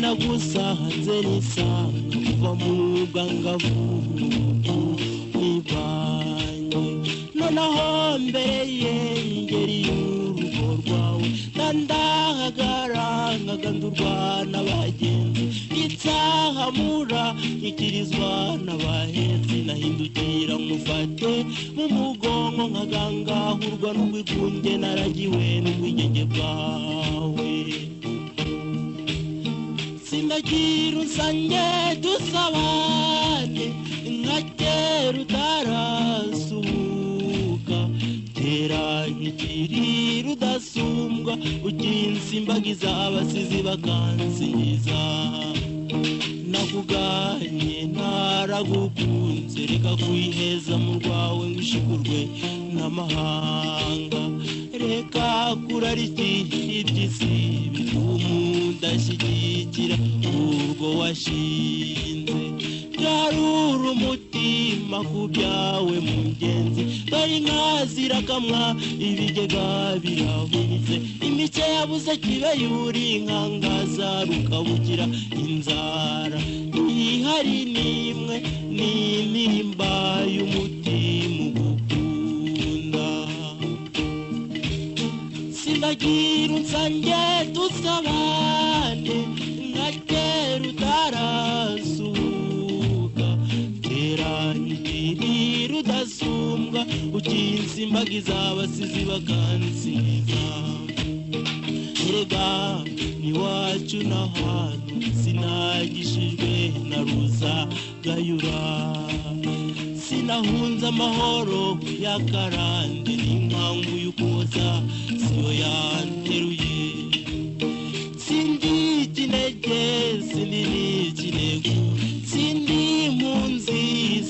Nagusanze nisanga kuva mu bwangavu nibanye noneho mbere y'ingeri y'urugo rwawe ndandahagara nkagandurwa n'abagenzi itsahamura nkikirizwa n'abahetsi nahindukira nkufate mu mugongo nkagangahurwa n'ubwigunge naragiwe n'ubwigenge bwawe. Sindagira unsange dusabane nka kera utarasuhuka kera nkikiri rudasumbwa ukinsimbagiza abasizi bakansingiza. Nakuganye naragukunze reka kwiheza mu rwawe ngo ushikurwe n'amahanga reka kurarikira iby'isi bituma udashyigikira urwo washinze. Garura umutima ku byawe mugenzi dore inka zirakamwa ibigega birahunitse imice yabuze kibe yuri inkangaza rukabukira inzara ihari n'imwe n'intimba y'umutima ugukunda. Sindagira unsange dusabane nka kera utarasuhuka kera nkikiri rudasumbwa ukinsimbagiza abasizi bakansingiza. Erega n'iwacu n'ahantu sinagishijwe na Ruzagayura sinahunze amahoro y'akarande n'inkangu y'ukuboza siyo yanteruye. Sindi ikinege sindi n'ikinegu sindi impunzi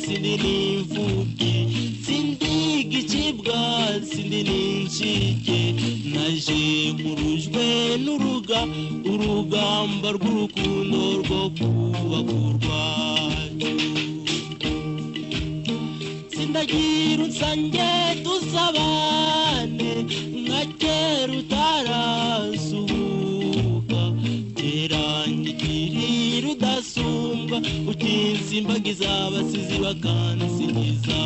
sindi n'imfubyi sindi igicibwa sindi n'incike naje nkurujwe n'uruga urugamba rw'urukundo rwo kubaka urwacu. Sindagira unsange dusabane nka kera utarasuhuka kera nkikiri rudasumbwa ukinsimbagiza abasizi bakansingiza.